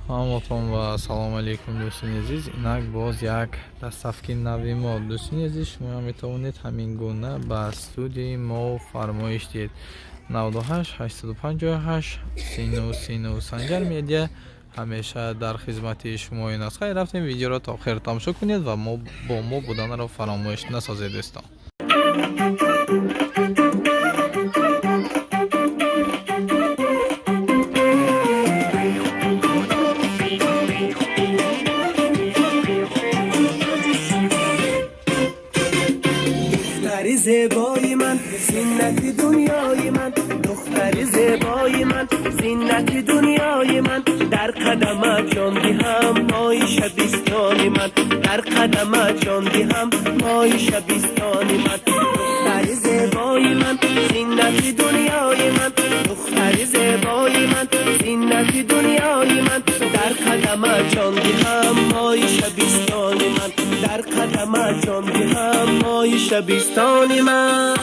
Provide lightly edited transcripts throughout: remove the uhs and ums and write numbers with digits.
Ҳаматон ва салому алейкум, дӯстони азиз. Инак боз як доставки нави мо. Дӯстони азиз, шумо метавонед ҳамин гуна ба студияи мо фармоиш диҳед: 98 858 39 39. Санҷар Медиа ҳамеша дар хизмати шумоён аст. Хайр, рафтем, видеоро то охир тамошо кунед ва мо бо мо буданро фаромӯш насозед, дӯстон. Духтари зебои ман, зинати дунёи ман, духтари зебои ман, зинати дунёи ман, дар қадамат ҷон диҳам, моҳи шабистони ман, дар қадамат ҷон диҳам, моҳи шабистони ман. Духтари зебои ман, зинати дунёи ман, духтари зебои ман, зинати дунёи ман, дар қадамат ҷон диҳам, моҳи шабистони ман, дар қадамат ҷон диҳам, моҳи шабистони ман.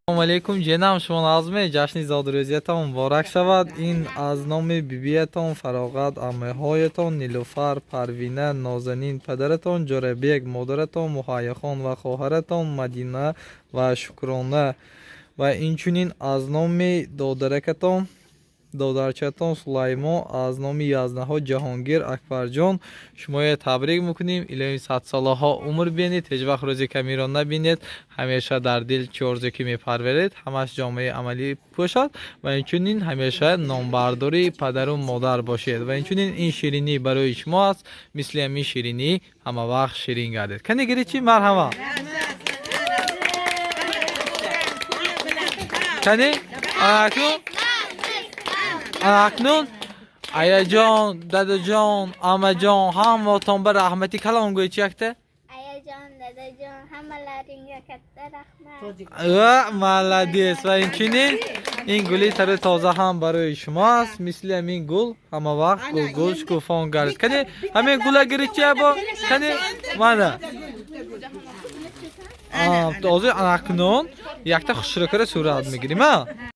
Салому алейкум, ҷенам, шумо нағзме? Ҷашни зодрӯзиятон муборак шавад. Ин аз номи бибиятон Фароғат, аммаҳоятон Нилуфар, Парвина, Нозанин, падаратон Ҷӯрабек, модаратон Муҳайяхон ва хоҳаратон Мадина ва Шукрона ва инчунин аз номи додаракатон, додарчатон Сулаймон, аз номи язнаҳо Ҷаҳонгир, Акбарҷон шумоя табрик мекунем. Илоҳи садсолаҳо умр бинед, ҳеҷ вақт рӯзи камиро набинед, ҳамеша дар дил чӣ орзу ки мепарваред, ҳамаш ҷомаи амалӣ пӯшад ва инчунин ҳамеша номбардори падару модар бошед. Ва инчунин ин ширинӣ барои шумо аст, мисли ҳамин ширинӣ ҳама вақт ширин гардед. Кани гирӣ чӣ? Марҳамат, кани. Акнун аяҷон, дадаҷон, амаҷон, ҳаматон ба раҳмати калом гӯед чи якта. Ayajon, dadajon, hammalaringga katta rahmat. Ва молодец! Ва инчунин ин гули тару тоза ҳам барои шумо аст, мисли ҳамин гул ҳама вақт гулгул шукуфон гардид. Кани, ҳамин гула гирӣ чи або, кани, мана ҳозир. Акнун якта хушрӯкара сурат мегирим, а.